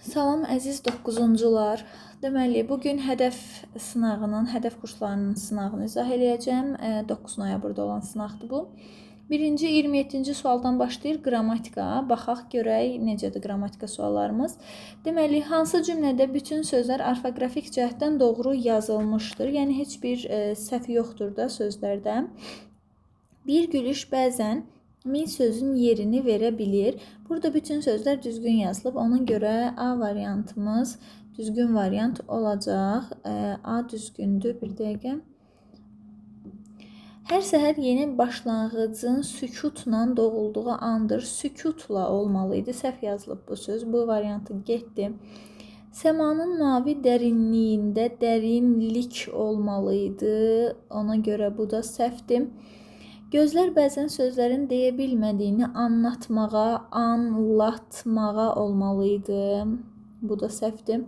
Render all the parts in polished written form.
Salam əziz 9-uncular. Deməli, bu gün hədəf sınağının, hədəf kurslarının sınağını izah eləyəcəm. 9 noyabrda olan sınaqdır bu. Birinci 27-ci sualdan başlayır qrammatika. Baxaq görək necədir qrammatika suallarımız. Deməli, hansı cümlədə bütün sözlər orfoqrafik cəhətdən doğru yazılmışdır? Yəni heç bir səhv yoxdur da sözlərdə. Bir gülüş bəzən min sözün yerini verə bilir. Burada bütün sözlər düzgün yazılıb. Ona görə A variantımız düzgün variant olacaq. A düzgündür. Bir dəqiqə. Hər səhər yeni başlanğıcın sükutla doğulduğu andır. Sükutla olmalı idi. Səhv yazılıb bu söz. Bu variantı getdi. Səmanın mavi dərinliyində dərinlik olmalı idi. Ona görə bu da səhvdir. Gözlər bəzən sözlərin deyə bilmədiyini anlatmağa, anlatmağa olmalı idi. Bu da səhvdir.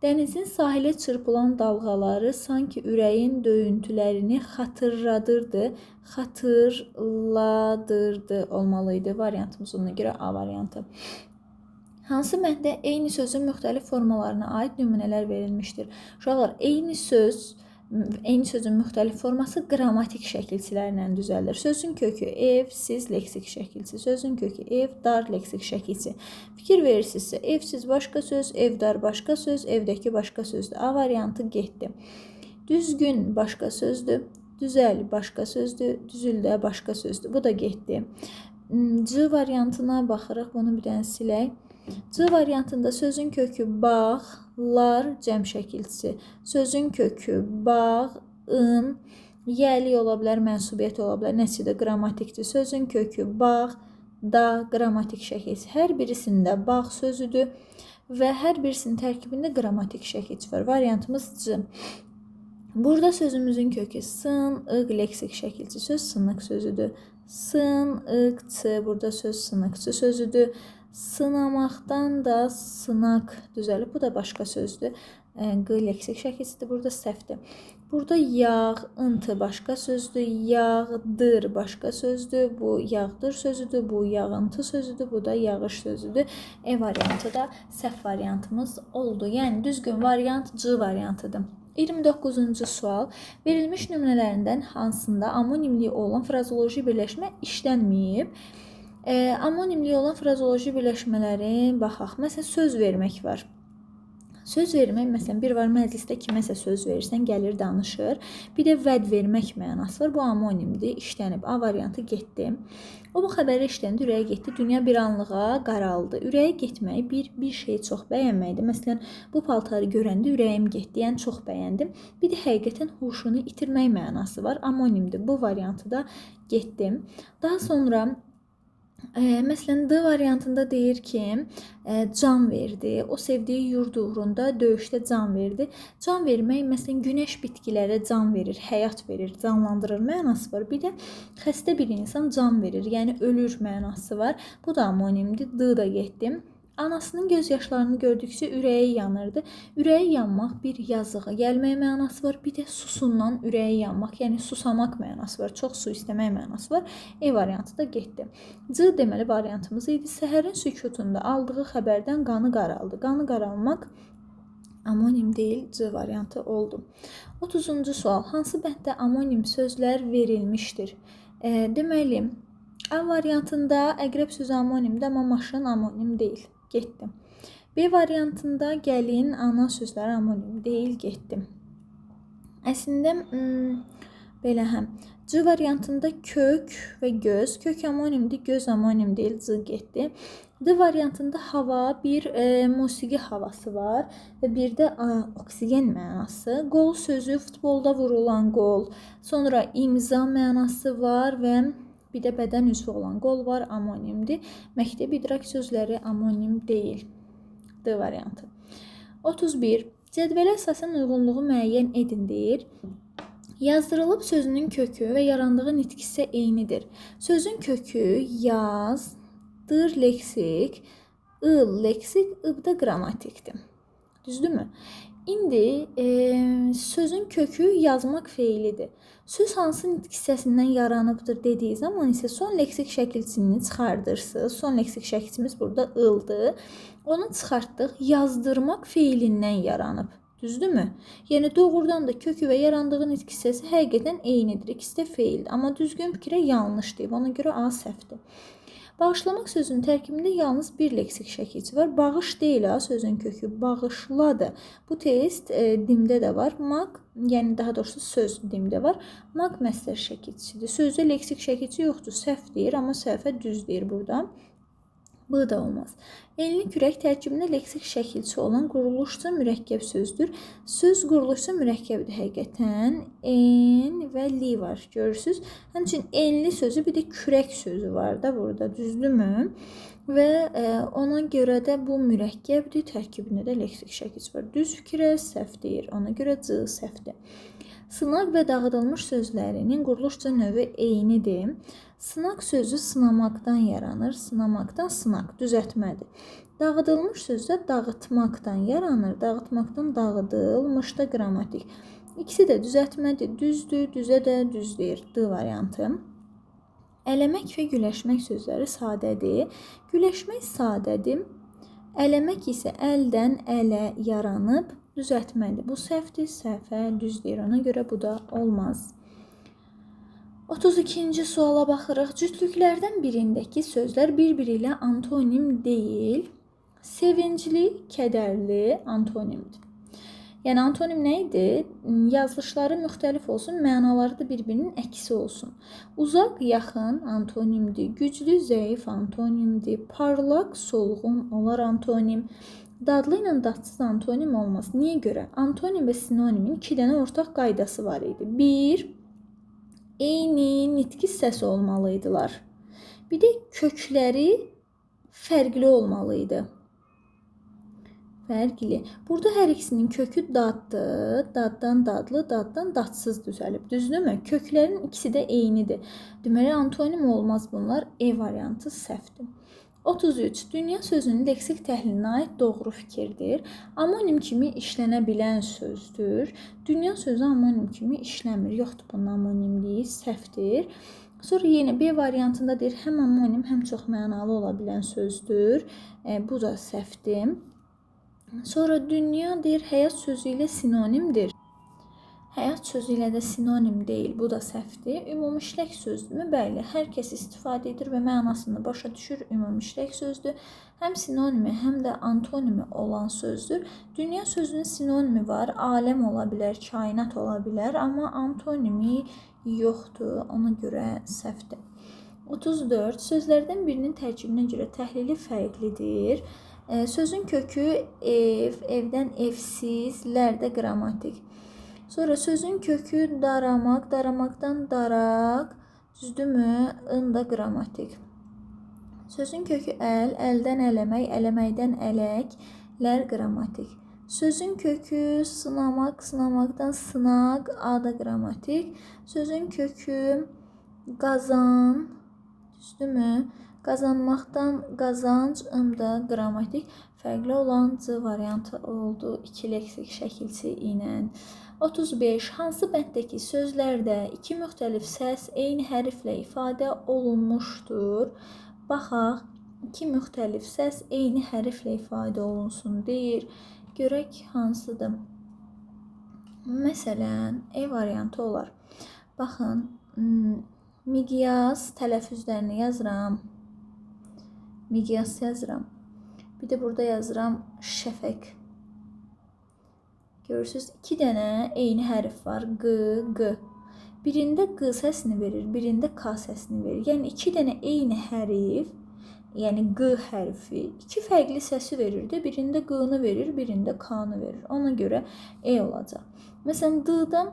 Dənizin sahilə çırpılan dalğaları sanki ürəyin döyüntülərini xatırladırdı. Xatırladırdı olmalı idi. Variantımız ona görə A variantı. Hansı bənddə eyni sözün müxtəlif formalarına aid nümunələr verilmişdir? Uşaqlar, eyni söz, eyni sözün müxtəlif forması qrammatik şəkilçilərlə düzəlilir. Sözün kökü ev, siz leksik şəkilçi. Sözün kökü ev, dar leksik şəkilçi. Fikir verirsinizsə, evsiz başqa söz, evdar başqa söz, evdəki başqa sözdür. A variantı getdi. Düzgün başqa sözdür. Düzəl başqa sözdür. Düzüldə başqa sözdür. Bu da getdi. C variantına baxırıq. Bunu bir dənə silək. C variantında sözün kökü bağ, lar cəm şəkilçisi. Sözün kökü bağ, ın, yəlik ola bilər, mənsubiyyət ola bilər. Nəticədə qrammatikdir. Sözün kökü bağ, da qrammatik şəkilçisi. Hər birisində bağ sözüdür və hər birisinin tərkibində qrammatik şəkilçi var. Variantımız C. Burada sözümüzün kökü sın, ıq leksik şəkilçi söz sınıq sözüdür. Sın, ıq, ç burada söz sınıqçı sözüdür. Sınamaqdan da sınaq düzəlib. Bu da başqa sözdür. Q leksik şəkilçidir. Burada səhvdir. Burada yağ, ıntı başqa sözdür. Yağdır başqa sözdür. Bu yağdır sözüdür. Bu yağıntı sözüdür. Bu da yağış sözüdür. E variantı da səhv variantımız oldu. Yəni düzgün variant C variantıdır. 29-cu sual. Verilmiş nümunələrindən hansında amonimliyi olan frazoloji birləşmə işlənməyib? Amonimliyi olan frazoloji birləşmələri baxaq. Məsələn, söz vermək var. Söz vermək, məsələn, bir var məclisdə kiməsə söz verirsən, gəlir danışır. Bir də vəd vermək mənası var. Bu amonimdir, işlənib. A variantı getdi. O bu xəbəri eşidəndə ürəyi getdi. Dünya bir anlığa qaraldı. Ürəyi getmək bir şeyi çox bəyənməkdir. Məsələn, bu paltarı görəndə ürəyim getdi, yəni çox bəyəndim. Bir də həqiqətən huşunu itirmək mənası var. Amonimdir. Bu variantı da getdim. Daha sonra məsələn, D variantında deyir ki, can verdi. O sevdiyi yurd uğrunda döyüşdə can verdi. Can vermək, məsələn, günəş bitkilərə can verir, həyat verir, canlandırır mənası var. Bir də xəstə bir insan can verir, yəni ölür mənası var. Bu da amonimdir. D da getdim. Anasının göz yaşlarını gördükcə ürəyi yanırdı. Ürəyi yanmaq bir yazığa gəlmək mənası var. Bir də susundan ürəyi yanmaq, yəni susamaq mənası var. Çox su istəmək mənası var. E variantı da getdi. C deməli variantımız idi. Səhərin sükutunda aldığı xəbərdən qanı qaraldı. Qanı qaralmaq amonim deyil, C variantı oldu. 30-cu sual. Hansı bənddə amonim sözlər verilmişdir? Deməli, A variantında əqrəb sözü amonimdir, amma maşın amonim deyil. Getdim. B variantında gəlin, ana sözləri amonim deyil, getdim. Əslində belə həm. C variantında kök və göz. Kök amonimdir, göz amonim deyil, C getdi. D variantında hava, bir musiqi havası var və bir də oksigen mənası. Qol sözü futbolda vurulan qol. Sonra imza mənası var və bir də bədən üzvü olan qol var, amonimdir. Məktəb idrak sözləri amonim deyil. D variantı. 31. Cədvələ əsasən uyğunluğu müəyyən edin deyir. Yazdırılıb sözünün kökü və yarandığı nitq isə eynidir. Sözün kökü yaz, dır leksik, ıl leksik, ıb da qrammatikdir. Düzdürmü? İndi sözün kökü yazmaq feilidir. Söz hansı nitq hissəsindən yaranıbdır dediyi zaman isə son leksik şəkilçisini çıxardırsınız. Son leksik şəkilçimiz burada ıldır. Onu çıxartdıq. Yazdırmaq feilindən yaranıb. Düzdürmü? Yəni doğrudan da kökü və yarandığı nitq hissəsi həqiqətən eynidir. İkisi də feildir. Amma düzgün fikrə yanlış deyib. Ona görə A səhvdir. Bağışlamaq sözünün tərkibində yalnız bir leksik şəkilçi var. Bağış deyil ha, sözün kökü, bağışladır. Bu test dimdə də var. Maq, yəni daha doğrusu söz dimdə var. Maq məstər şəkilçisidir. Sözdə leksik şəkilçi yoxdur. Səhv deyir, amma səhvə düz deyir burada. B da olmaz. Enli kürək tərkibində leksik şəkilçi olan quruluşca mürəkkəb sözdür. Söz quruluşca mürəkkəbdir həqiqətən. En və li var, görürsünüz. Həmçinin enli sözü, bir də kürək sözü var da burada, düzdürmü? Və ona görə də bu mürəkkəbdir. Tərkibində də leksik şəkilçi var. Düz fikrə səhv deyir. Ona görə C səhvdir. Sınaq və dağıdılmış sözlərinin quruluşca növü eynidir. Sınaq sözü sınamaqdan yaranır. Sınamaqdan sınaq, düzəltmədir. Dağıdılmış sözü də dağıtmaqdan yaranır. Dağıtmaqdan dağıdılmış da qrammatik. İkisi də düzəltmədir, düzdür, düzə də düz deyir. D variantı. Ələmək və güləşmək sözləri sadədir. Güləşmək sadədir. Ələmək isə əldən ələ yaranıb, düzəltmədir. Bu səhvdir, səhvə düz deyir. Ona görə bu da olmaz. 32-ci suala baxırıq. Cütlüklərdən birindəki sözlər bir-biri ilə antonim deyil. Sevincli, kədərli antonimdir. Yəni antonim nə idi? Yazılışları müxtəlif olsun, mənaları da bir-birinin əksi olsun. Uzaq, yaxın antonimdir. Güclü, zəif antonimdir. Parlaq, solğun olar antonim. Dadlı ilə dadsız antonim olmaz. Niyə görə? Antonim və sinonimin iki dənə ortaq qaydası var idi. Bir, eyni nitq hissəsi olmalıydılar. Bir də kökləri fərqli olmalı idi. Fərqli. Burada hər ikisinin kökü daddır. Daddan dadlı, daddan dadsız düzəlib. Düzdürmü? Köklərin ikisi də eynidir. Deməli, antonim olmaz bunlar. E variantı səhvdir. 33. Dünya sözünün leksik təhlilinə aid doğru fikirdir. Amonim kimi işlənə bilən sözdür. Dünya sözü amonim kimi işləmir. Yoxdur bunun amonimliyi, səhvdir. Sonra yenə B variantında deyir, həm amonim, həm çox mənalı ola bilən sözdür. Bu da səhvdir. Sonra dünya deyir, həyat sözü ilə sinonimdir. Həyat sözü ilə də sinonim deyil, bu da səhvdir. Ümumi işlək sözdürmü? Bəli, hər kəs istifadə edir və mənasını başa düşür. Ümumi işlək sözdür. Həm sinonimi, həm də antonimi olan sözdür. Dünya sözünün sinonimi var. Aləm ola bilər, kainat ola bilər, amma antonimi yoxdur. Ona görə səhvdir. 34. Sözlərdən birinin tərkibinə görə təhlili fərqlidir. Sözün kökü ev, evdən evsiz, lər də qrammatik. Sonra sözün kökü daramaq, daramaqdan daraq, düzdürmü? In da qrammatik. Sözün kökü əl, əldən ələmək, ələməkdən ələk, lər qrammatik. Sözün kökü sınamaq, sınamaqdan sınaq, a da qrammatik. Sözün kökü qazan, düzdürmü? Qazanmaqdan qazanc, ım da qrammatik. Fərqli olan C variantı oldu iki leksik şəkilçi ilə. 35. Hansı bənddəki sözlərdə iki müxtəlif səs eyni hərflə ifadə olunmuşdur? Baxaq, iki müxtəlif səs eyni hərflə ifadə olunsun deyir. Görək hansıdır? Məsələn, E variantı olar. Baxın, miqyas tələffüzlərini yazıram. Miqyas yazıram. Bir də burada yazıram şəfəq. Görürsünüz, iki dənə eyni hərf var. Q, Q. Birində Q səsini verir, birində K səsini verir. Yəni iki dənə eyni hərf, yəni Q hərfi iki fərqli səsi verir də. Birində Q-nı verir, birində K-nı verir. Ona görə E olacaq. Məsələn, D-da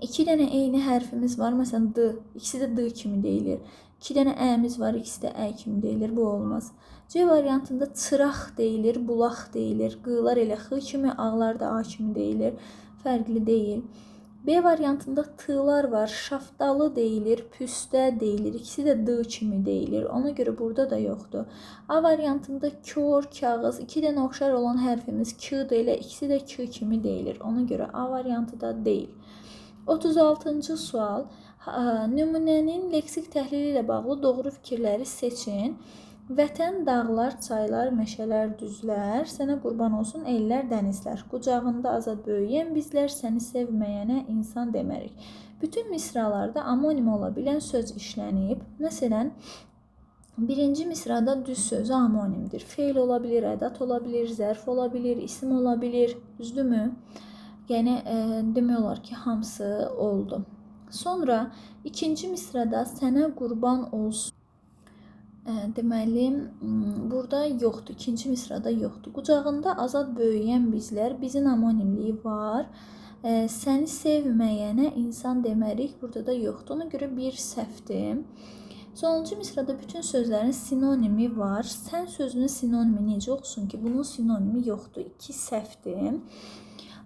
iki dənə eyni hərfimiz var. Məsələn, D, ikisi də D kimi deyilir. İki dənə Ə-miz var, ikisi də Ə kimi deyilir. Bu olmaz. C variantında çıraq deyilir, bulaq deyilir. Q-lar elə X kimi, A-lar da A kimi deyilir. Fərqli deyil. B variantında T-lar var. Şaftalı deyilir, püstə deyilir. İkisi də D kimi deyilir. Ona görə burada da yoxdur. A variantında kor, kağız, iki dənə oxşar olan hərfimiz K-dır, elə ikisi də K kimi deyilir. Ona görə A variantı da deyil. 36-cı sual. Nümunənin leksik təhlili ilə bağlı doğru fikirləri seçin. Vətən, dağlar, çaylar, meşələr, düzlər, sənə qurban olsun ellər, dənizlər. Qucağında azad böyüyən bizlər, səni sevməyənə insan demərik. Bütün misralarda amonim ola bilən söz işlənib. Məsələn, birinci misrada düz sözü amonimdir. Feil ola bilir, ədat ola bilir, zərf ola bilir, isim ola bilir. Düzdürmü? Yəni, demək olar ki, hamısı oldu. Sonra ikinci misrada sənə qurban olsun. Deməli, burada yoxdur, ikinci misrada yoxdur. Qucağında azad böyüyən bizlər, bizim amonimliyi var. Səni sevməyənə insan demərik, burada da yoxdur. Ona görə bir səhvdir. Sonuncu misrada bütün sözlərin sinonimi var. Sən sözünün sinonimi necə olsun ki, bunun sinonimi yoxdur. İki səhvdir.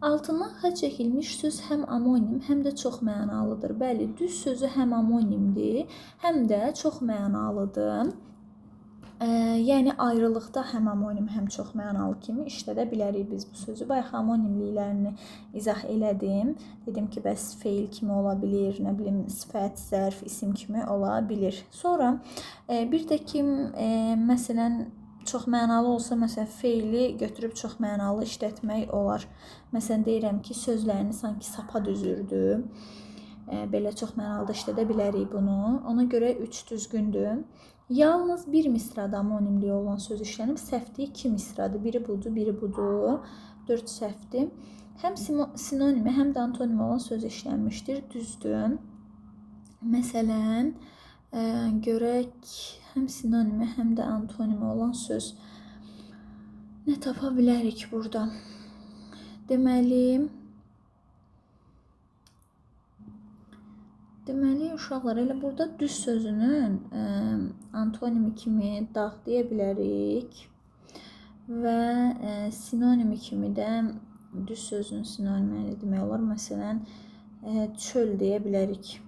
Altından xətt çəkilmiş söz həm amonim, həm də çox mənalıdır. Bəli, düz sözü həm amonimdir, həm də çox mənalıdır. Yəni ayrılıqda həm amonim, həm çox mənalı kimi işlədə bilərik biz bu sözü. Bayaq amonimliklərini izah elədim. Dedim ki, bəs feil kimi ola bilir, nə bilim, sifət, zərf, isim kimi ola bilir. Sonra bir də ki, məsələn, çox mənalı olsa, məsələn, feili götürüb çox mənalı işlətmək olar. Məsələn, deyirəm ki, sözlərini sanki sapa düzürdü. Belə çox mənalı da işlədə bilərik bunu. Ona görə 3 düzgündür. Yalnız bir misrada amonimliyi olan söz işlənib. Səhvdir, 2 misradır. Biri budur, biri budur. 4 səhvdir. Həm sinonimi, həm də antonimi olan söz işlənmişdir. Düzdür. Məsələn, görək, həm sinonimi, həm də antonimi olan söz nə tapa bilərik burada? Deməli, uşaqlar, elə burada düz sözünün antonimi kimi dağ deyə bilərik və sinonimi kimi də düz sözünün sinonimi nə demək olar? Məsələn, çöl deyə bilərik.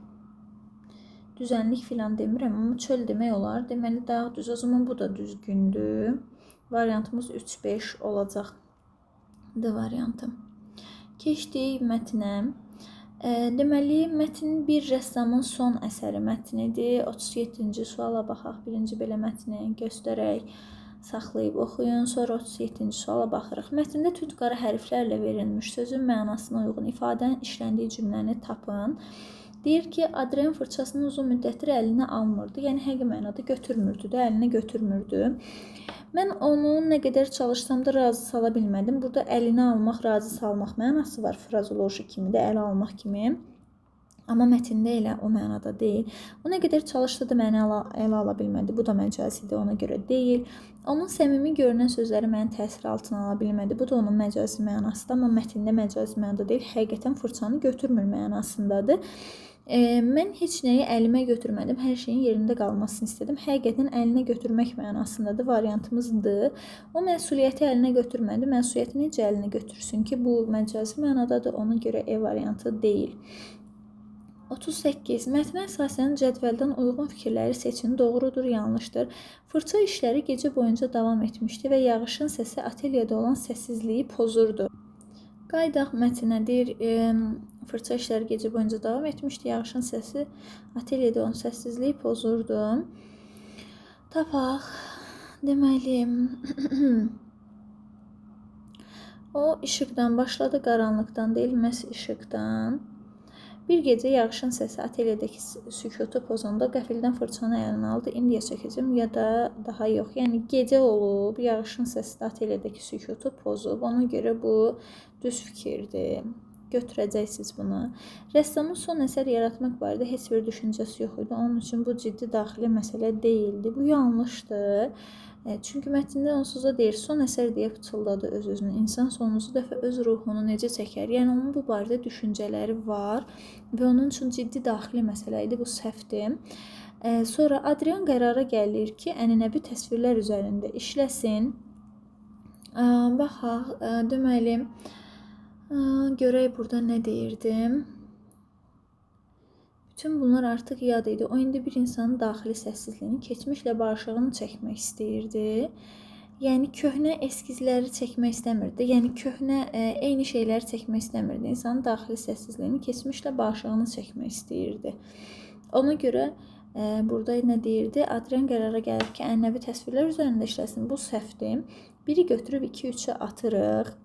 Düzənlik filan demirəm, amma çöl demək olar. Deməli, dağ düz. O zaman bu da düzgündür. Variantımız 3-5 olacaq. D variantı. Keçdik mətnə. Deməli, mətn bir rəssamın son əsəri mətnidir. 37-ci suala baxaq. Birinci belə mətni göstərək, saxlayıb oxuyun. Sonra 37-ci suala baxırıq. Mətndə tünd qara hərflərlə verilmiş sözün mənasına uyğun ifadənin işləndiyi cümləni tapın. Deyir ki, Adrian fırçasını uzun müddətdir əlinə almırdı. Yəni, həqiqi mənada götürmürdü də, əlinə götürmürdü. Mən onu nə qədər çalışsam da razı sala bilmədim. Burada əlinə almaq, razı salmaq mənası var. Frazoloji kimi də, ələ almaq kimi. Amma mətndə elə o mənada deyil. O nə qədər çalışsa da məni ələ ala bilmədi. Bu da məcazidir, ona görə deyil. Onun səmimi görünən sözləri məni təsir altına ala bilmədi. Bu da onun məcazi mənasıdır, amma mətndə məcazi mənada deyil. Həqiqətən fırçanı götürmür mənasındadır. Mən heç nəyi əlimə götürmədim. Hər şeyin yerində qalmasını istədim. Həqiqətən əlinə götürmək mənasındadır. Variantımız D. O məsuliyyəti əlinə götürmədi. Məsuliyyəti necə əlinə götürsün ki, bu məcazi mənadadır. Ona görə E variantı deyil. 38. Mətnə əsasən cədvəldən uyğun fikirləri seçin. Doğrudur, yanlışdır. Fırça işləri gecə boyunca davam etmişdi və yağışın səsi atelyada olan səssizliyi pozurdu. Qayıdaq mətnə. Deyir, fırça işləri gecə boyunca davam etmişdi. Yağışın səsi atelyada olan səssizliyi pozurdu. Tapaq. Deməli, o işıqdan başladı, qaranlıqdan deyil, məhz işıqdan. Bir gecə yağışın səsi atelyedəki sükutu pozanda qəfildən fırçanı əlinə aldı. İndi ya sökəcəm, ya da daha yox. Yəni, gecə olub, yağışın səsi də atelyedəki sükutu pozub. Ona görə bu düz fikirdir. Götürəcəksiniz bunu. Rəssamın son əsər yaratmaq barədə heç bir düşüncəsi yox idi. Onun üçün bu ciddi daxili məsələ deyildi. Bu yanlışdır. Çünki mətndə onsuz da deyir, son əsər deyə pıçıldadı öz-özünü. İnsan sonuncu dəfə öz ruhunu necə çəkər? Yəni, onun bu barədə düşüncələri var və onun üçün ciddi daxili məsələ idi. Bu səhvdir. Sonra Adrian qərara gəlir ki, ənənəvi təsvirlər üzərində işləsin. Baxaq, deməli, görək burada nə deyirdim. Bütün bunlar artıq yad idi. O indi bir insanın daxili səssizliyini, keçmişlə barışığını çəkmək istəyirdi. Yəni köhnə eskizləri çəkmək istəmirdi. Yəni köhnə eyni şeyləri çəkmək istəmirdi. İnsanın daxili səssizliyini, keçmişlə barışığını çəkmək istəyirdi. Ona görə burada nə deyirdi? Adrian qərara gəlir ki, ənənəvi təsvirlər üzərində işləsin. Bu səhvdir. 1-i götürüb 2, 3-ü atırıq.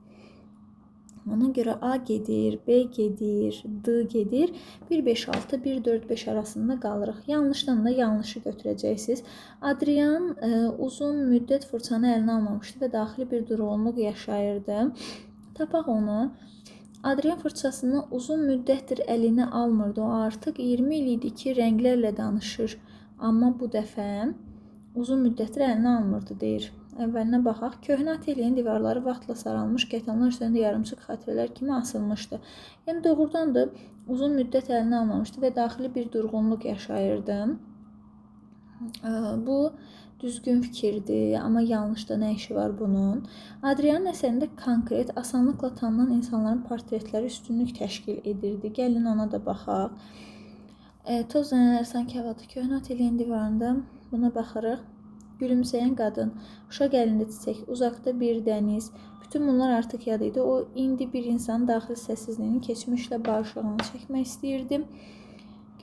Ona görə A gedir, B gedir, D gedir. 1, 5, 6, 1, 4, 5 arasında qalırıq. Yanlışdan da yanlışı götürəcəksiniz. Adrian uzun müddət fırçanı əlinə almamışdı və daxili bir durğunluq yaşayırdı. Tapaq onu. Adrian fırçasını uzun müddətdir əlinə almırdı. O artıq 20 il idi ki, rənglərlə danışır. Amma bu dəfə uzun müddətdir əlinə almırdı, deyir. Əvvəlinə baxaq. Köhnə atelyenin divarları vaxtla saralmış, kətanlar üzərində yarımçıq xatirələr kimi asılmışdı. Yəni doğrudan da uzun müddət əlinə almamışdı və daxili bir durğunluq yaşayırdı. Bu düzgün fikirdir, amma yanlışda nə işi var bunun? Adrianın əsərində konkret, asanlıqla tanınan insanların portretləri üstünlük təşkil edirdi. Gəlin ona da baxaq. Toz dənələri sanki havada köhnə atelyenin divarında, buna baxırıq. Gülümsəyən qadın, uşaq əlində çiçək, uzaqda bir dəniz. Bütün bunlar artıq yad idi. O indi bir insanın daxili səssizliyini, keçmişlə barışığını çəkmək istəyirdi.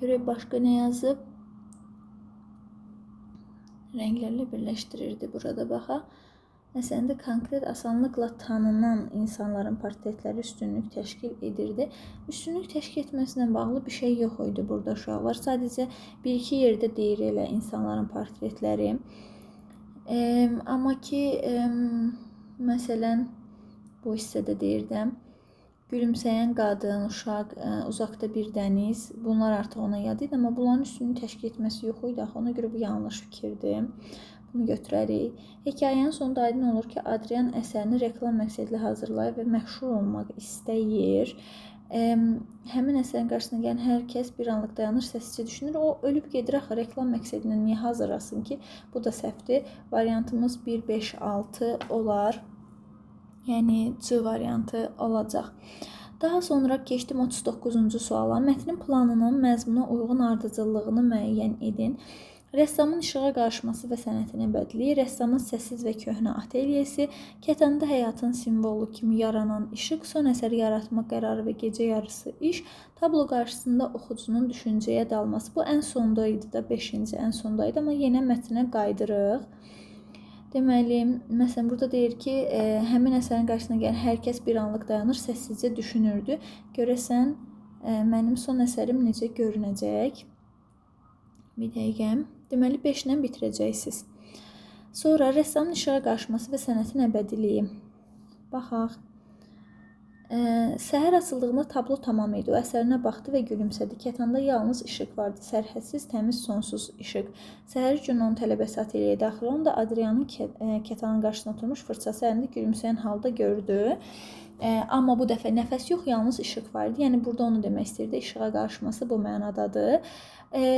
Görək başqa nə yazıb. Rənglərlə birləşdirirdi. Burada baxaq. Məsələn, konkret, asanlıqla tanınan insanların portretləri üstünlük təşkil edirdi. Üstünlük təşkil etməsinə bağlı bir şey yox idi burada uşaqlar. Sadəcə bir-iki yerdə deyir elə insanların portretləri. Amma ki, məsələn, bu hissədə deyirdim, gülümsəyən qadın, uşaq, uzaqda bir dəniz, bunlar artıq ona yad idi, amma bunların üstünlük təşkil etməsi yox idi axı, ona görə bu yanlış fikirdir. Bunu götürərik. Hekayənin sonunda aydın olur ki, Adrian əsərini reklam məqsədli hazırlayır və məşhur olmaq istəyir. Həmin əsərin qarşısına gələn hər kəs bir anlıq dayanır, səssizcə düşünür. O ölüb gedir axı, reklam məqsədinə niyə hazırlasın ki? Bu da səhvdir. Variantımız 1, 5, 6 olar. Yəni C variantı olacaq. Daha sonra keçdim 39-cu suala. Mətnin planının məzmuna uyğun ardıcıllığını müəyyən edin. Rəssamın işığa qarışması və sənətin əbədiliyi, rəssamın səssiz və köhnə atelyesi, kətanda həyatın simvolu kimi yaranan işıq, son əsəri yaratmaq qərarı və gecə yarısı iş, tablo qarşısında oxucunun düşüncəyə dalması. Bu ən sonda idi da, 5-ci ən sonda idi, amma yenə mətnə qayıdırıq. Deməli, məsələn, burada deyir ki, həmin əsərin qarşısına gələn hər kəs bir anlıq dayanır, səssizcə düşünürdü. Görəsən, mənim son əsərim necə görünəcək? Bir dəqiqə. Deməli, 5 ilə bitirəcəksiniz. Sonra rəssamın işığa qarışması və sənətin əbədiliyi. Baxaq. Səhər açıldığında tablo tamam idi. O əsərinə baxdı və gülümsədi. Kətanda yalnız işıq vardı. Sərhədsiz, təmiz, sonsuz işıq. Səhər gün onun tələbəsi atelyeye daxil olanda Adrianın kətanın qarşısına oturmuş fırçası əlində gülümsəyən halda gördü. Amma bu dəfə nəfəs yox, yalnız işıq var idi. Yəni burada onu demək istəyirdi. İşığa qarışması bu mənadadır.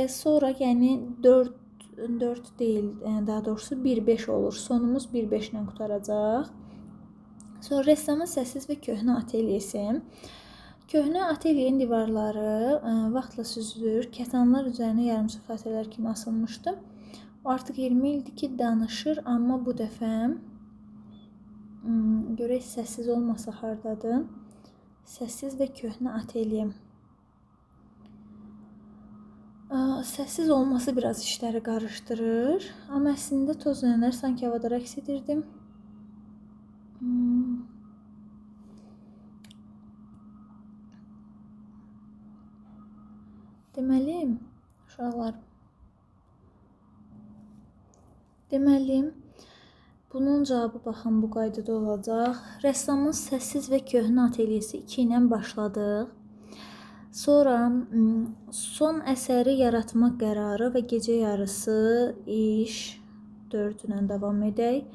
Sonra yəni 4 deyil, daha doğrusu 1-5 olur. Sonumuz 1-5 ilə qurtaracaq. Sonra rəssamın səssiz və köhnə atelyesi. Köhnə atelyenin divarları vaxtla süzülür. Kətanlar üzərinə yarımçıq xatirələr kimi asılmışdı. O artıq 20 ildir ki, danışır, amma bu dəfə görək səssiz olmasa hardadır. Səssiz və köhnə atelye. Səssiz olması biraz işləri qarışdırır. Amma əslində toz dənələr sanki havada rəqs edirdi. Deməli, uşaqlar, deməli, bunun cavabı baxın bu qaydada olacaq. Rəssamın səssiz və köhnə atelyesi 2 ilə başladıq. Sonra son əsəri yaratmaq qərarı və gecə yarısı iş 4 ilə davam edək.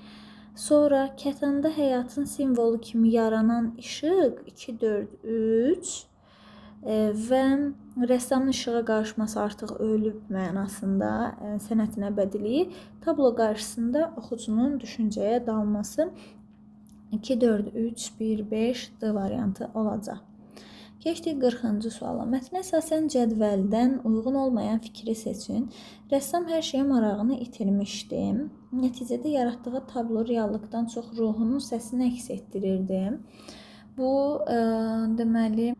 Sonra kətanda həyatın simvolu kimi yaranan işıq 2, 4, 3 və rəssamın işığa qarışması artıq ölüb mənasında sənətin əbədiliyi, tablo qarşısında oxucunun düşüncəyə dalması 2, 4, 3, 1, 5 D variantı olacaq. Keçdik 40-cı suala. Mətnə əsasən cədvəldən uyğun olmayan fikri seçin. Rəssam hər şeyə marağını itirmişdi. Nəticədə yaratdığı tablo reallıqdan çox ruhunun səsini əks etdirirdi. Bu, deməli,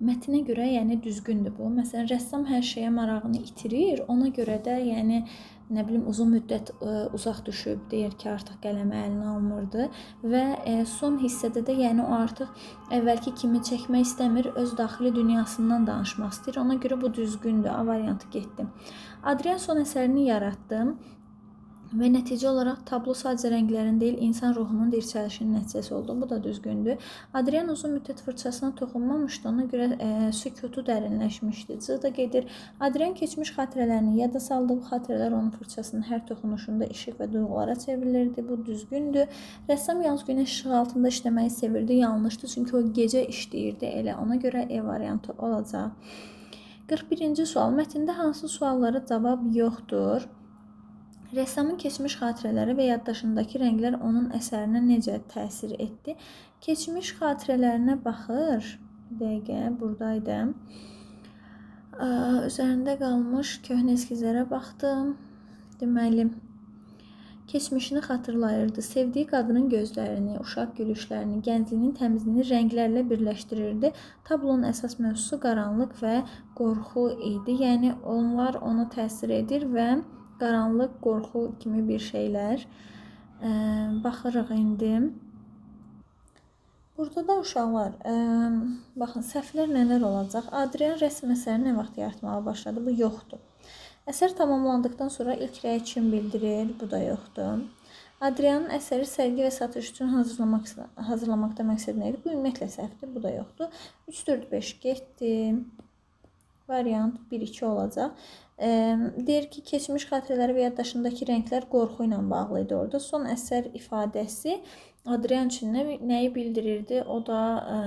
mətnə görə, yəni düzgündür bu. Məsələn, rəssam hər şeyə marağını itirir. Ona görə də, yəni nə bilim, uzun müddət uzaq düşüb, deyir ki, artıq qələmi əlinə almırdı və son hissədə də, yəni o artıq əvvəlki kimi çəkmək istəmir, öz daxili dünyasından danışmaq istəyir. Ona görə bu düzgündür. A variantı getdi. Adrian son əsərini yaratdı və nəticə olaraq tablo sadəcə rənglərin deyil, insan ruhunun dirçəlişinin nəticəsi oldu. Bu da düzgündür. Adrian uzun müddət fırçasına toxunmamışdı, ona görə sükutu dərinləşmişdi. C da gedir. Adrian keçmiş xatirələrini yada saldı. Bu xatirələr onun fırçasının hər toxunuşunda işıq və duyğulara çevrilirdi. Bu düzgündür. Rəssam yalnız günəş işığı altında işləməyi sevirdi. Yanlışdı, çünki o gecə işləyirdi elə. Ona görə E variantı olacaq. 41-ci sual. Mətndə hansı suallara cavab yoxdur? Rəssamın keçmiş xatirələri və yaddaşındakı rənglər onun əsərinə necə təsir etdi? Keçmiş xatirələrinə baxır. Bir dəqiqə, buradaydı. Üzərində qalmış köhnə eskizlərə baxdım. Deməli, keçmişini xatırlayırdı. Sevdiyi qadının gözlərini, uşaq gülüşlərini, gəncliyinin təmizliyini rənglərlə birləşdirirdi. Tablonun əsas mövzusu qaranlıq və qorxu idi. Yəni, onlar ona təsir edir və qaranlıq, qorxu kimi bir şeylər. Baxırıq indi. Burada da uşaqlar, baxın, səhvlər nələr olacaq? Adrian rəsm əsərini nə vaxt yaratmağa başladı? Bu yoxdur. Əsər tamamlandıqdan sonra ilk rəyi kim bildirir? Bu da yoxdur. Adrianın əsəri sərgi və satış üçün hazırlamaqda məqsəd nə idi? Bu ümumiyyətlə səhvdir. Bu da yoxdur. 3, 4, 5 getdi. Variant 1-2 olacaq. Deyir ki, keçmiş xatirələri və yaddaşındakı rənglər qorxu ilə bağlı idi orada. Son əsər ifadəsi Adrian üçün nəyi bildirirdi? O da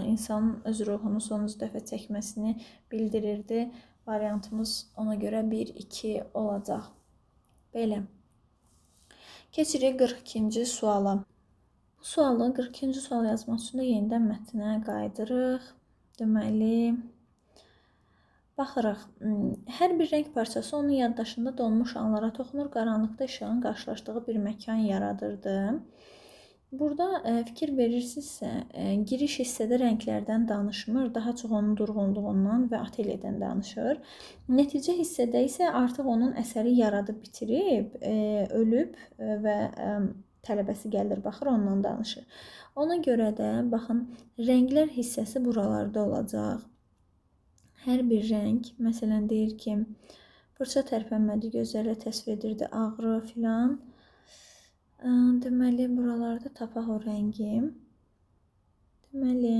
insanın öz ruhunu sonuncu dəfə çəkməsini bildirirdi. Variantımız ona görə 1-2 olacaq. Belə. Keçirik 42-ci suala. Bu sualı 42-ci sual yazmaq üçün də yenidən mətnə qayıdırıq. Deməli, baxırıq. Hər bir rəng parçası onun yaddaşında donmuş anlara toxunur, qaranlıqda işığın qarşılaşdığı bir məkan yaradırdı. Burada fikir verirsinizsə, giriş hissədə rənglərdən danışmır, daha çox onun durğunluğundan və atelyedən danışır. Nəticə hissədə isə artıq onun əsəri yaradıb bitirib, ölüb və tələbəsi gəlir, baxır, ondan danışır. Ona görə də, baxın, rənglər hissəsi buralarda olacaq. Hər bir rəng, məsələn, deyir ki, fırça tərpənmədi, gözlərlə təsvir edirdi, ağrı filan. Deməli, buralarda tapaq o rəngi. Deməli,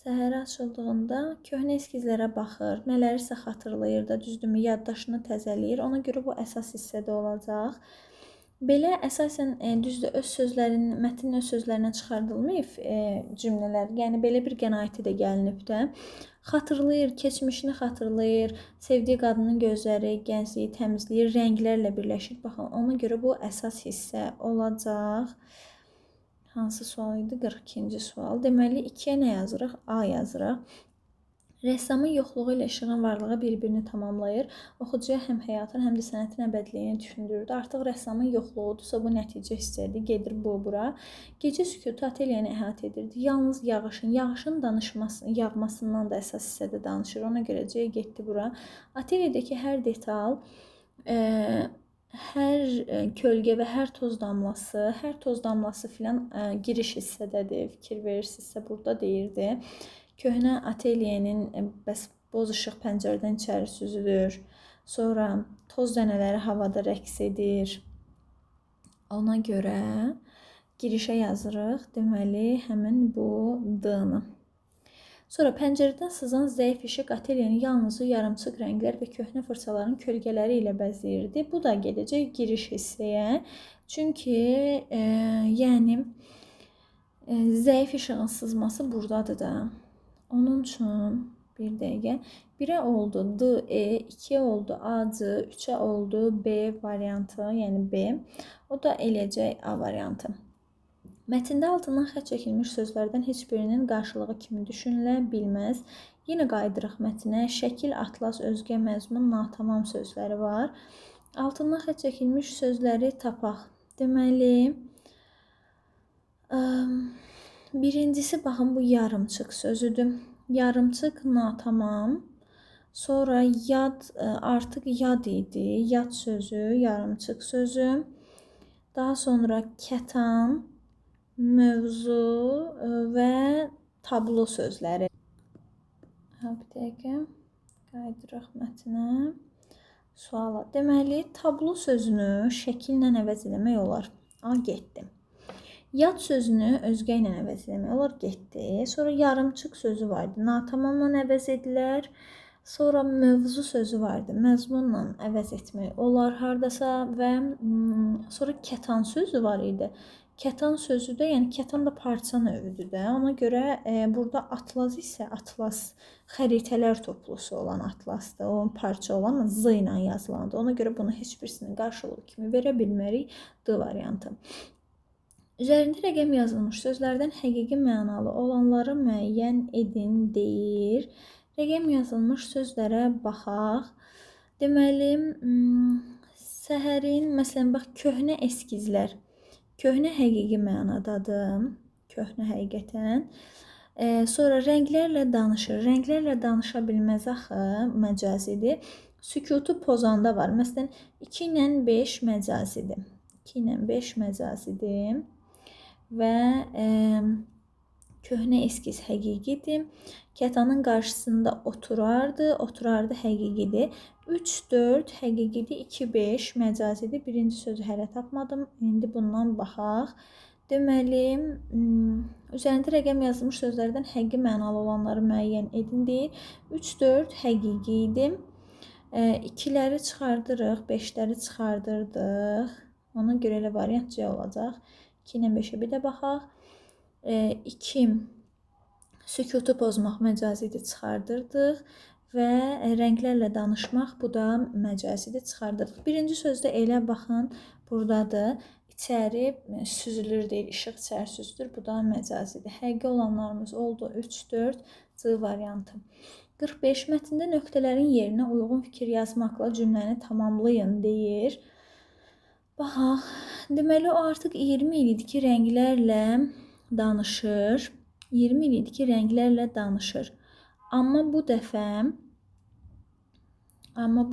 səhərə açıldığında köhnə eskizlərə baxır, nələrisə xatırlayır da, düzdürmü, yaddaşını təzələyir. Ona görə bu əsas hissədə olacaq. Belə əsasən düzdür, öz sözlərinin, mətnin öz sözlərindən çıxardılmayıb cümlələr. Yəni belə bir qənaəti də gəlinib də. Xatırlayır, keçmişini xatırlayır, sevdiyi qadının gözləri, gəncliyi, təmizliyi rənglərlə birləşir. Baxın, ona görə bu əsas hissə olacaq. Hansı sual idi? 42-ci sual. Deməli, 2-yə nə yazırıq? A yazırıq. Rəssamın yoxluğu ilə işığın varlığı bir-birini tamamlayır. Oxucuya həm həyatın, həm də sənətin əbədiliyini düşündürürdü. Artıq rəssamın yoxluğudursa, bu nəticə hissədir. Gedir bu bura. Gecə sükutu atelyeni əhatə edirdi. Yalnız yağışın yağmasından da əsas hissədə danışır. Ona görə C getdi bura. Atelyedəki hər detal, hər kölgə və hər toz damlası, filan giriş hissədədir. Fikir verirsinizsə, burada deyirdi. Köhnə atelyenin bəs boz işıq pəncərədən içəri süzülür. Sonra toz dənələri havada rəqs edir. Ona görə girişə yazırıq. Deməli, həmin bu D-nı. Sonra pəncərədən sızan zəif işıq atelyeni yalnızca yarımçıq rənglər və köhnə fırçaların kölgələri ilə bəzəyirdi. Bu da gedəcək giriş hissəyə. Çünki yəni zəif işığın sızması buradadır da. Onun üçün bir dəqiqə 1-ə oldu D, E, 2-yə oldu A, C, 3-ə oldu B variantı, yəni B. O da eləyəcək A variantı. Mətndə altından xətt çəkilmiş sözlərdən heç birinin qarşılığı kimi düşünülə bilməz. Yenə qayıdırıq mətnə. Şəkil, atlas, özgə, məzmun, natamam sözləri var. Altından xətt çəkilmiş sözləri tapaq. Deməli, birincisi, baxın, bu yarımçıq sözüdür. Yarımçıq, natamam. Sonra yad, artıq yad idi. Yad sözü, yarımçıq sözü. Daha sonra kətan, mövzu və tablo sözləri. Bir dəqiqə, qayıdırıq mətnə. Suala. Deməli, tablo sözünü şəkillə əvəz eləmək olar. A, getdi. Yad sözünü özgə ilə əvəz eləmək olar, getdi. Sonra yarımçıq sözü var idi. Natamamla əvəz edilər. Sonra mövzu sözü var idi. Məzmunla əvəz etmək olar hardasa və sonra kətan sözü var idi. Kətan sözü də, yəni kətan da parça növüdür də. Ona görə burada atlas isə atlas, xəritələr toplusu olan atlasdır. O parça olan Z ilə yazılandır. Ona görə bunu heç birisinin qarşılığı kimi verə bilmərik. D variantı. Üzərində rəqəm yazılmış sözlərdən həqiqi mənalı olanları müəyyən edin deyir. Rəqəm yazılmış sözlərə baxaq. Deməli, səhərin, məsələn, bax, köhnə eskizlər. Köhnə həqiqi mənadadır. Köhnə həqiqətən. Sonra rənglərlə danışır. Rənglərlə danışa bilməz axı, məcazidir. Sükutu pozanda var. Məsələn, 2 ilə 5 məcazidir. 2 ilə 5 məcazidir. Və köhnə eskiz həqiqidir. Kətanın qarşısında oturardı. Oturardı həqiqidir. 3, 4 həqiqidir. 2, 5 məcazidir. Birinci sözü hələ tapmadım. İndi bundan baxaq. Deməli, üzərində rəqəm yazılmış sözlərdən həqiqi mənalı olanları müəyyən edin deyir. 3, 4 həqiqi idi. 2-ləri çıxardırıq, 5-ləri çıxardırdıq. Ona görə elə variant C olacaq. 2 ilə 5-ə bir də baxaq. 2 sükutu pozmaq məcazidir, çıxardırdıq və rənglərlə danışmaq, bu da məcazidir, çıxardırdıq. Birinci sözdə elə baxın, buradadır. İçəri süzülür deyil, işıq içəri süzülür, bu da məcazidir. Həqiqi olanlarımız oldu 3, 4, C variantı. 45. Mətndə nöqtələrin yerinə uyğun fikir yazmaqla cümləni tamamlayın deyir. Baxaq, deməli o artıq 20 il idi ki, rənglərlə danışır. 20 il idi ki, rənglərlə danışır. Amma bu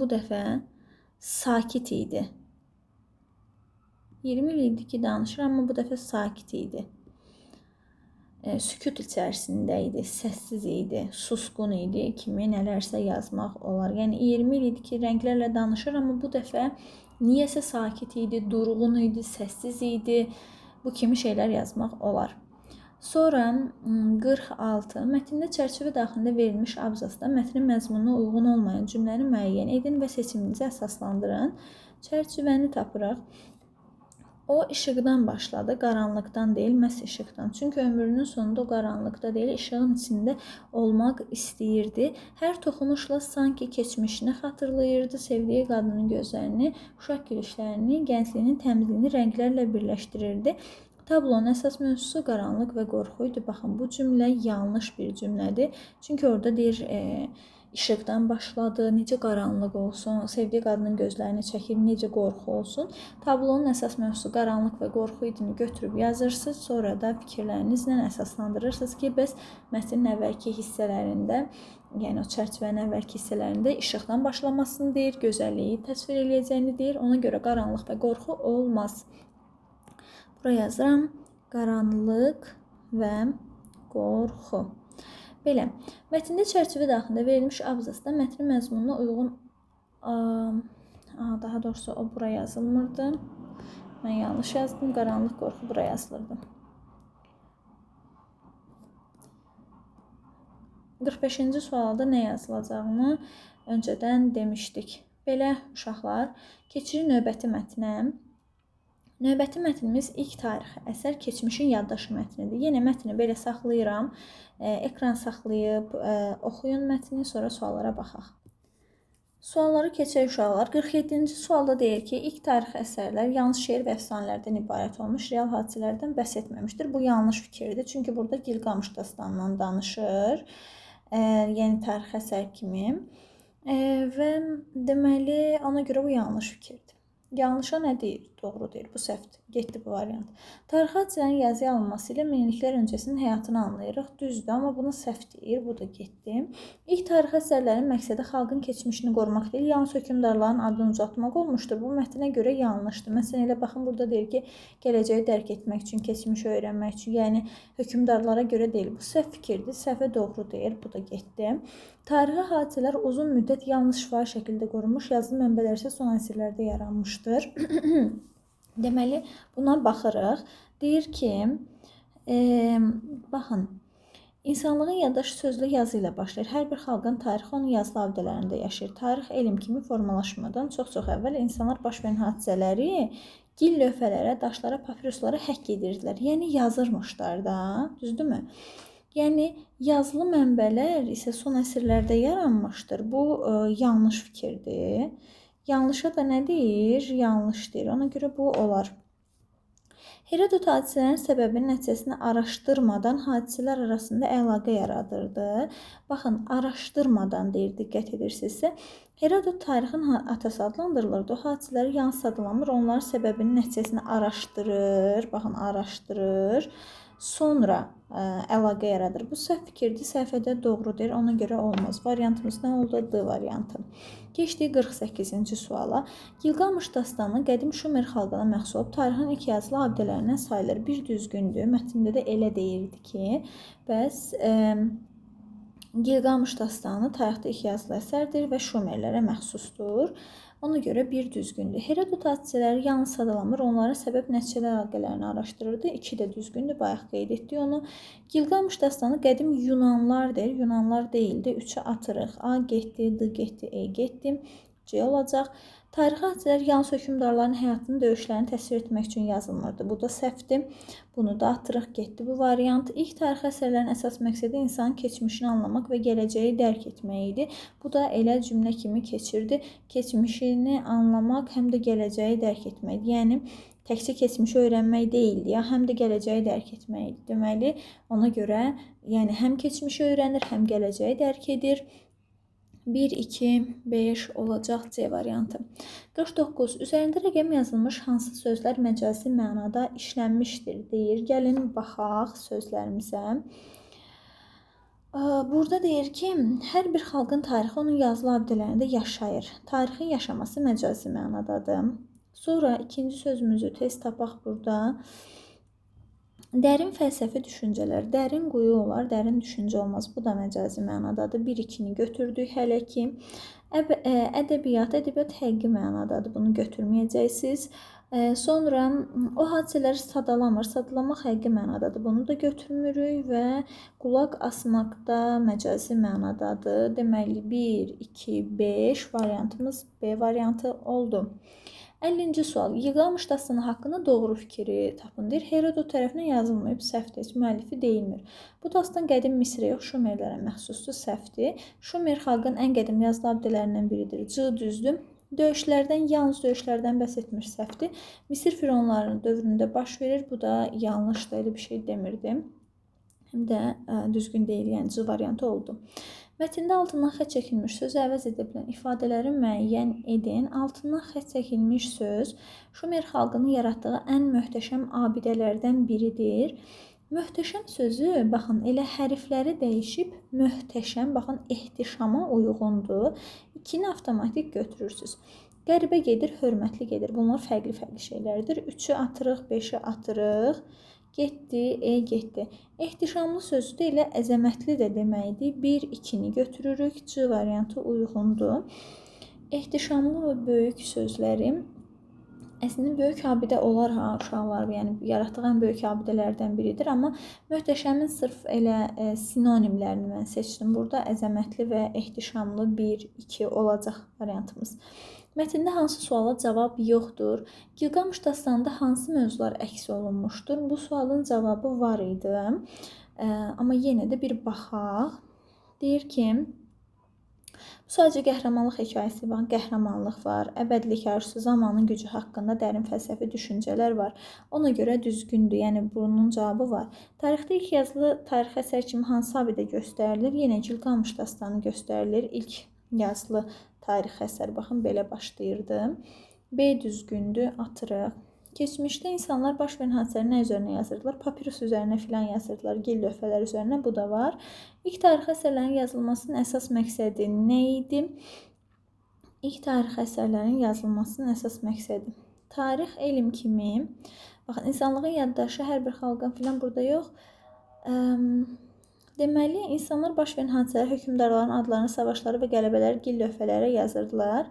dəfə sakit idi. 20 il idi ki, danışır, amma bu dəfə sakit idi. Sükut içərisində idi, səssiz idi, susqun idi kimi nələrsə yazmaq olar. Yəni 20 il idi ki, rənglərlə danışır, amma bu dəfə niyəsə sakit idi, durğun idi, səssiz idi. Bu kimi şeylər yazmaq olar. Sonra 46. Mətndə çərçivə daxilində verilmiş abzasda mətnin məzmununa uyğun olmayan cümləni müəyyən edin və seçiminizi əsaslandırın. Çərçivəni tapırıq. O işıqdan başladı, qaranlıqdan deyil, məhz işıqdan. Çünki ömrünün sonunda o qaranlıqda deyil, işığın içində olmaq istəyirdi. Hər toxunuşla sanki keçmişini xatırlayırdı, sevdiyi qadının gözlərini, uşaq gülüşlərini, gəncliyinin təmizliyini rənglərlə birləşdirirdi. Tablonun əsas mövzusu qaranlıq və qorxu idi. Baxın, bu cümlə yanlış bir cümlədir. Çünki orada deyir, işıqdan başladı, necə qaranlıq olsun, sevdiyi qadının gözlərini çəkir, necə qorxu olsun. Tablonun əsas mövzusu qaranlıq və qorxu idini götürüb yazırsınız, sonra da fikirlərinizlə əsaslandırırsınız ki, bəs mətnin əvvəlki hissələrində, yəni o çərçivənin əvvəlki hissələrində işıqdan başlamasını deyir, gözəlliyi təsvir eləyəcəyini deyir. Ona görə qaranlıq və qorxu olmaz. Bura yazıram, qaranlıq və qorxu. Belə, mətndə çərçivə daxilində verilmiş abzasda mətnin məzmununa uyğun, daha doğrusu o bura yazılmırdı. Mən yanlış yazdım, qaranlıq qorxu bura yazılırdı. 45-ci sualda nə yazılacağını öncədən demişdik. Belə, uşaqlar, keçirik növbəti mətnə. Növbəti mətnimiz ilk tarixi əsər keçmişin yaddaşı mətnidir. Yenə mətni belə saxlayıram. Ekran saxlayıb oxuyun mətni, sonra suallara baxaq. Sualları keçək uşaqlar. 47-ci sualda deyir ki, ilk tarixi əsərlər yalnız şeir və əfsanələrdən ibarət olmuş, real hadisələrdən bəhs etməmişdir. Bu yanlış fikirdir. Çünki burada Gilqamış dastanından danışır. Yəni tarixi əsər kimi. Və deməli ona görə bu yanlış fikirdir. Yanlışa nə deyir? Doğru deyir. Bu səhvdir. Getdi bu variant. Tarixi hadisələrin yazıya alınması ilə minilliklər öncəsinin həyatını anlayırıq. Düzdür, amma bunu səhv deyir. Bu da getdi. İlk tarixi əsərlərin məqsədi xalqın keçmişini qorumaq deyil, yalnız hökmdarların adını uzatmaq olmuşdur. Bu mətnə görə yanlışdır. Məsələn, elə baxın, burada deyir ki, gələcəyi dərk etmək üçün, keçmişi öyrənmək üçün, yəni hökmdarlara görə deyil. Bu səhv fikirdir. Səhvə doğru deyir. Bu da getdi. Tarixi hadisələr uzun müddət yalnız şifahi şəkildə qorunmuş, yazılı mənbələr isə son əsrlərdə yaranmışdır. Deməli, buna baxırıq. Deyir ki, baxın, insanlığın yaddaşı sözlü yazı ilə başlayır. Hər bir xalqın tarixi onun yazılı abidələrində yaşayır. Tarix elm kimi formalaşmadan çox-çox əvvəl insanlar baş verən hadisələri gil lövhələrə, daşlara, papiruslara həkk edirdilər. Yəni, yazırmışlar da, düzdürmü? Yəni, yazılı mənbələr isə son əsrlərdə yaranmışdır. Bu, yanlış fikirdir. Yanlışa da nə deyir? Yanlış deyir. Ona görə bu olar. Herodot hadisələrin səbəbinin nəticəsini araşdırmadan hadisələr arasında əlaqə yaradırdı. Baxın, araşdırmadan deyir, diqqət edirsinizsə. Herodot tarixin atası adlandırılırdı. O hadisələri yalnız sadalamır, onların səbəbinin nəticəsini araşdırır. Baxın, araşdırır. Sonra əlaqə yaradır. Bu səhv fikirdir, səhvə də doğru deyir, ona görə olmaz. Variantımız nə oldu? D variantı. Keçdik 48-ci suala. Gilqamış dastanı qədim Şumer xalqına məxsus olub, tarixin ilk yazılı abidələrindən sayılır. Bir düzgündür, mətndə də elə deyirdi ki, bəs Gilqamış dastanı tarixdə ilk yazılı əsərdir və Şumerlərə məxsusdur. Ona görə bir düzgündür. Herodot hadisələri yalnız sadalamır, onların səbəb nəticələr əlaqələrini araşdırırdı. İki də düzgündür, bayaq qeyd etdik onu. Gilqamış dastanı qədim Yunanlar deyir, Yunanlar deyildi. 3-ü atırıq. A getdi, D getdi, E getdi, C olacaq. Tarixi hadisələr yalnız hökmdarların həyatını, döyüşlərini təsvir etmək üçün yazılmırdı. Bu da səhvdir. Bunu da atırıq, getdi bu variant. İlk tarixi əsərlərin əsas məqsədi insanın keçmişini anlamaq və gələcəyi dərk etmək idi. Bu da elə cümlə kimi keçirdi. Keçmişini anlamaq, həm də gələcəyi dərk etmək. Yəni, təkcə keçmişi öyrənmək deyildi, ya, həm də gələcəyi dərk etmək idi. Deməli, ona görə, yəni, həm keçmişi öyrənir, həm gələcəyi dərk edir. 1, 2, 5 olacaq C variantı. 49. Üzərində rəqəm yazılmış hansı sözlər məcazi mənada işlənmişdir deyir. Gəlin baxaq sözlərimizə. Burada deyir ki, hər bir xalqın tarixi onun yazılı abidələrində yaşayır. Tarixin yaşaması məcazi mənadadır. Sonra ikinci sözümüzü tez tapaq burada. Dərin fəlsəfi düşüncələr, dərin quyu olar, dərin düşüncə olmaz. Bu da məcazi mənadadır. 1-2-ni götürdük hələ ki. Ədəbiyyat, ədəbiyyat həqiqi mənadadır. Bunu götürməyəcəksiniz. Sonra o hadisələri sadalamır. Sadalamaq həqiqi mənadadır. Bunu da götürmürük və qulaq asmaq da məcazi mənadadır. Deməli, 1, 2, 5 variantımız B variantı oldu. 50-ci sual. Gilqamış dastanı haqqında doğru fikri tapın deyir. Herodot tərəfindən yazılmayıb, səhvdir, heç müəllifi deyilmir. Bu dastan qədim Misrə yox, Şumerlərə məxsusdur, səhvdir. Şumer xalqın ən qədim yazılı abidələrindən biridir. C düzdür. Döyüşlərdən, yalnız döyüşlərdən bəhs etmir, səhvdir. Misir fironlarının dövründə baş verir. Bu da yanlışdır, elə bir şey demirdim. Həm də düzgün deyil, yəni C variantı oldu. Mətndə altından xətt çəkilmiş sözü əvəz edə bilən ifadələri müəyyən edin. Altından xətt çəkilmiş söz Şumer xalqının yaratdığı ən möhtəşəm abidələrdən biridir. Möhtəşəm sözü, baxın, elə hərfləri dəyişib möhtəşəm, baxın, ehtişama uyğundur. 2-ni avtomatik götürürsünüz. Qəribə gedir, hörmətli gedir. Bunlar fərqli-fərqli şeylərdir. 3-ü atırıq, 5-i atırıq. Getdi, E getdi. Ehtişamlı sözü də elə əzəmətli də deməkdir. 1, 2-ni götürürük. C variantı uyğundur. Ehtişamlı və böyük sözləri. Əslində, böyük abidə olar ha, uşaqlar, yəni yaratdığı ən böyük abidələrdən biridir. Amma möhtəşəmin sırf elə sinonimlərini mən seçdim. Burada əzəmətli və ehtişamlı 1, 2 olacaq variantımız. Mətndə hansı suala cavab yoxdur? Gilqamış dastanında hansı mövzular əks olunmuşdur? Bu sualın cavabı var idi. Amma yenə də bir baxaq. Deyir ki, Bu sadəcə qəhrəmanlıq hekayəsi var. Qəhrəmanlıq var, əbədilik arzusu, zamanın gücü haqqında dərin fəlsəfi düşüncələr var. Ona görə düzgündür. Yəni bunun cavabı var. Tarixdə ilk yazılı tarixi əsər kimi hansı abidə göstərilir? Yenə Gilqamış dastanı göstərilir. İlk yazılı tarixi əsər. Baxın, belə başlayırdı. B düzgündür, atırıq. Keçmişdə insanlar baş verən hadisələri nə üzərinə yazırdılar? Papirus üzərinə filan yazırdılar, gil lövhələr üzərinə, bu da var. İlk tarixi əsərlərin yazılmasının əsas məqsədi nə idi? İlk tarixi əsərlərin yazılmasının əsas məqsədi. Tarix elm kimi, baxın, insanlığın yaddaşı hər bir xalqın filan burada yox. Deməli, insanlar baş verən hadisələri, hökmdarların adlarını, savaşları və qələbələri gil lövhələrə yazırdılar.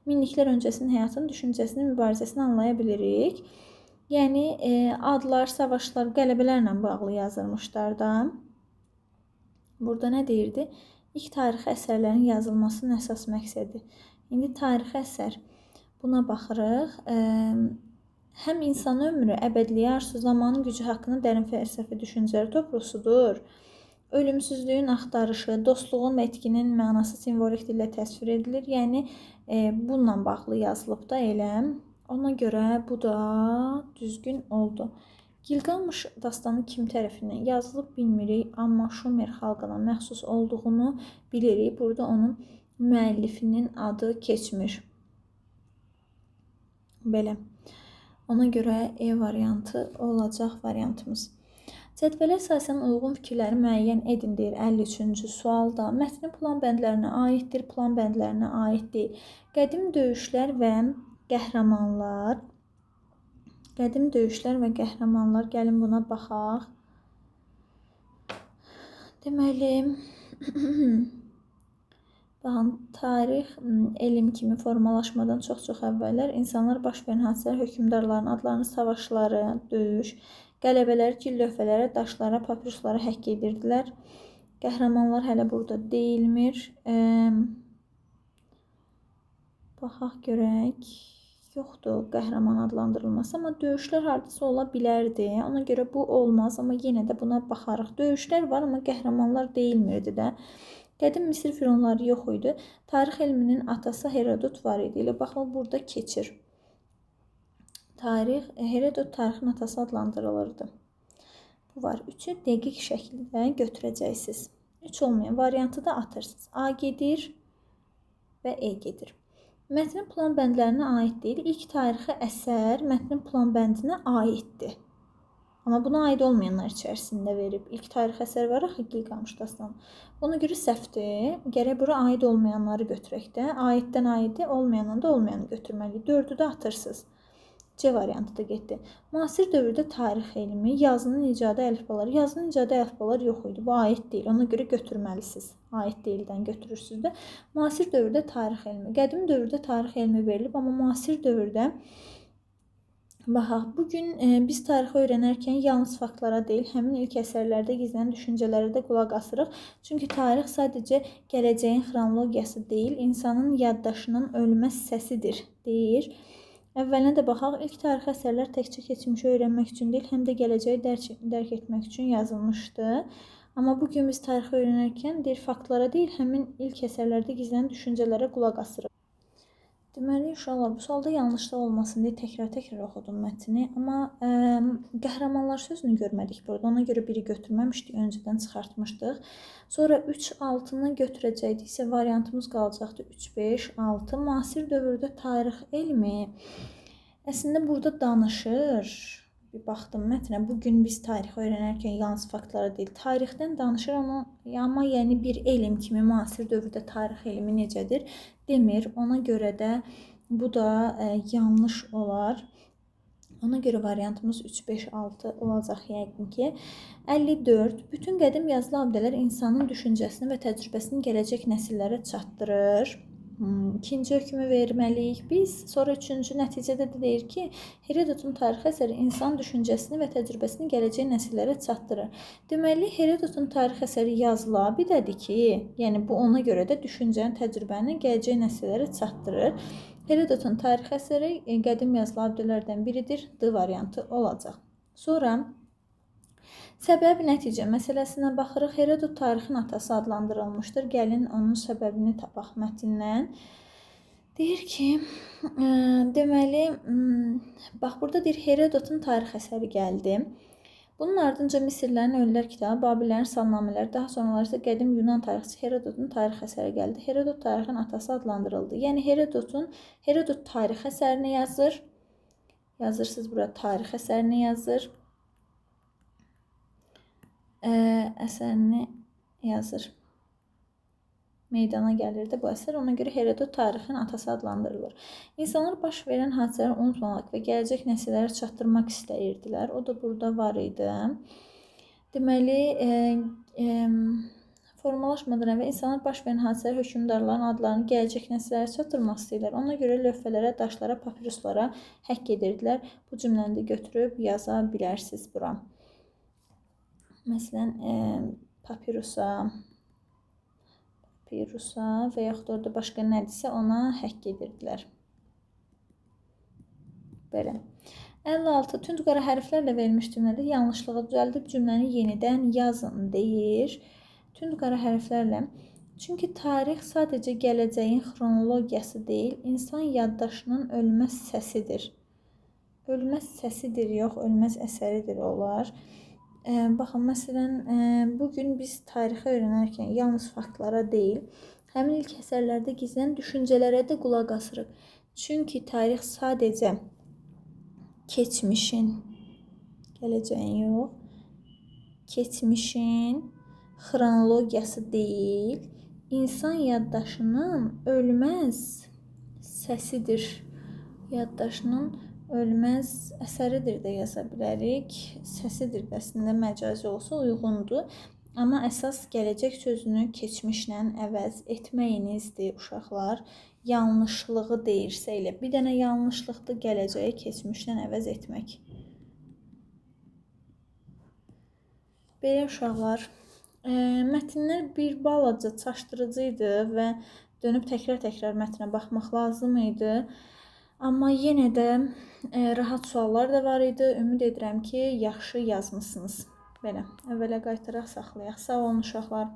Minliklər öncəsinin həyatını, düşüncəsini, mübarizəsini anlaya bilirik. Yəni, adlar, savaşlar, qələbələrlə bağlı yazılmışlar da. Burada nə deyirdi? İlk tarixi əsərlərin yazılmasının əsas məqsədi. İndi tarixi əsər. Buna baxırıq. Həm insan ömrü, əbədiliyə arzusu, zamanın gücü haqqında dərin fəlsəfi düşüncələr toplusudur. Ölümsüzlüyün axtarışı, dostluğun və etkinin mənası simvolik dillə təsvir edilir. Yəni, bununla bağlı yazılıb da elə. Ona görə bu da düzgün oldu. Gilqamış dastanı kim tərəfindən yazılıb bilmirik, amma Şumer xalqına məxsus olduğunu bilirik. Burada onun müəllifinin adı keçmir. Belə. Ona görə E variantı olacaq variantımız. Cədvələ əsasən uyğun fikirləri müəyyən edin, deyir 53-cü sualda. Mətnin plan bəndlərinə aiddir, plan bəndlərinə aid deyil. Qədim döyüşlər və qəhrəmanlar. Qədim döyüşlər və qəhrəmanlar. Gəlin buna baxaq. Deməli, baxın, tarix elm kimi formalaşmadan çox-çox əvvəllər insanlar baş verən hadisələr, hökmdarların adlarını, savaşları, döyüş, qələbələri gil lövhələrə, daşlara, papiruslara həkk edirdilər. Qəhrəmanlar hələ burada deyilmir. Baxaq görək. Yoxdur qəhrəman adlandırılması, amma döyüşlər hardasa ola bilərdi. Ona görə bu olmaz, amma yenə də buna baxarıq. Döyüşlər var, amma qəhrəmanlar deyilmirdi də. Qədim Misir fironları yox idi. Tarix elminin atası Herodot var idi. Elə baxın, burada keçir. Tarix, Herodot tarixin atası adlandırılırdı. Bu var. 3-ü dəqiq şəkildə götürəcəksiniz. 3 olmayan variantı da atırsınız. A gedir və E gedir. Mətnin plan bəndlərinə aid deyil. İlk tarixi əsər mətnin plan bəndinə aiddir. Amma buna aid olmayanlar içərisində verib. İlk tarixi əsər var axı Gilqamış dastanı. Ona görə səhvdir. Gərək bura aid olmayanları götürək də. Aiddən aidi, olmayandan da olmayanı götürməliyik. 4-ü də atırsınız. C variantı da getdi. Müasir dövrdə tarix elmi, yazının icadı əlifbaları. Yazının icadı əlifbalar yox idi. Bu aid deyil. Ona görə götürməlisiniz. Aid deyildən götürürsünüz də. Müasir dövrdə tarix elmi. Qədim dövrdə tarix elmi verilib, amma müasir dövrdə baxaq, bugün biz tarixi öyrənərkən yalnız faktlara deyil, həmin ilk əsərlərdə gizlənən düşüncələrə də qulaq asırıq. Çünki tarix sadəcə gələcəyin xronologiyası deyil, insanın yaddaşının ölməz səsidir, deyir. Əvvəlinə də baxaq, ilk tarixi əsərlər təkcə keçmişi öyrənmək üçün deyil, həm də gələcəyi dərk etmək üçün yazılmışdı. Amma bugün biz tarixi öyrənərkən deyir, faktlara deyil, həmin ilk əsərlərdə gizlənən düşüncələrə qulaq asırıq. Deməli, uşaqlar, bu sualda yanlışlıq olmasın deyə təkrar-təkrar oxudum mətni. Amma qəhrəmanlar sözünü görmədik burada. Ona görə biri götürməmişdik, öncədən çıxartmışdıq. Sonra 3, 6-nı götürəcəkdiksə variantımız qalacaqdı 3, 5, 6. Müasir dövrdə tarix elmi əslində burada danışır. Bir baxdım mətnə. Bugün biz tarixi öyrənərkən yalnız faktlara deyil, tarixdən danışır, amma yəni bir elm kimi müasir dövrdə tarix elmi necədir demir. Ona görə də bu da yanlış olar. Ona görə variantımız 3, 5, 6 olacaq yəqin ki. 54. Bütün qədim yazılı abidələr insanın düşüncəsini və təcrübəsini gələcək nəsillərə çatdırır. İkinci hökmü verməliyik biz. Sonra üçüncü nəticədə də deyir ki, Herodotun tarixi əsəri insan düşüncəsini və təcrübəsini gələcək nəsillərə çatdırır. Deməli, Herodotun tarix əsəri yazılı abidədir ki, yəni bu ona görə də düşüncəni, təcrübəni gələcək nəsillərə çatdırır. Herodotun tarix əsəri qədim yazılı abidələrdən biridir. D variantı olacaq. Sonra Səbəb nəticə məsələsinə baxırıq. Herodot tarixin atası adlandırılmışdır. Gəlin onun səbəbini tapaq mətndən. Deyir ki, deməli, bax burada deyir Herodotun tarix əsəri gəldi. Bunun ardınca Misirlərin Ölülər kitabı, Babillərin salnamələri, daha sonralar isə qədim Yunan tarixçisi Herodotun tarix əsəri gəldi. Herodot tarixin atası adlandırıldı. Yəni Herodot tarix əsərini yazır. Yazırsınız bura tarix əsərini yazır. Əsərini yazır. Meydana gəlirdi bu əsər. Ona görə Herodot tarixin atası adlandırılır. İnsanlar baş verən hadisələri unutmamaq və gələcək nəsillərə çatdırmaq istəyirdilər. O da burada var idi. Deməli, formalaşmadan əvvəl insanlar baş verən hadisələr, hökmdarların adlarını gələcək nəsillərə çatdırmaq istəyirlər. Ona görə lövhələrə, daşlara, papiruslara həkk edirdilər. Bu cümləni də götürüb yaza bilərsiniz bura. Məsələn, papirusa və yaxud orada başqa nədirsə ona həkk edirdilər. Belə. 56. Tünd qara hərflərlə verilmiş cümlədə yanlışlığı düzəldib cümləni yenidən yazın deyir. Tünd qara hərflərlə. Çünki tarix sadəcə gələcəyin xronologiyası deyil, insan yaddaşının ölməz səsidir. Ölməz səsidir, yox, ölməz əsəridir olar. Baxın, məsələn, bugün biz tarixi öyrənərkən yalnız faktlara deyil, həmin ilk əsərlərdə gizlən düşüncələrə də qulaq asırıq. Çünki tarix sadəcə keçmişin, gələcəyin yox, keçmişin xronologiyası deyil, insan yaddaşının ölməz səsidir. Yaddaşının ölməz əsəridir də yaza bilərik. Səsidir də əslində məcazi olsa uyğundur. Amma əsas gələcək sözünü keçmişlə əvəz etməyinizdir uşaqlar. Yanlışlığı deyirsə elə bir dənə yanlışlıqdır gələcəyi keçmişlə əvəz etmək. Belə uşaqlar, mətnlər bir balaca çaşdırıcı idi və dönüb təkrar-təkrar mətnə baxmaq lazım idi. Amma yenə də rahat suallar da var idi. Ümid edirəm ki, yaxşı yazmısınız. Belə, əvvələ qaytaraq saxlayaq. Sağ olun uşaqlar.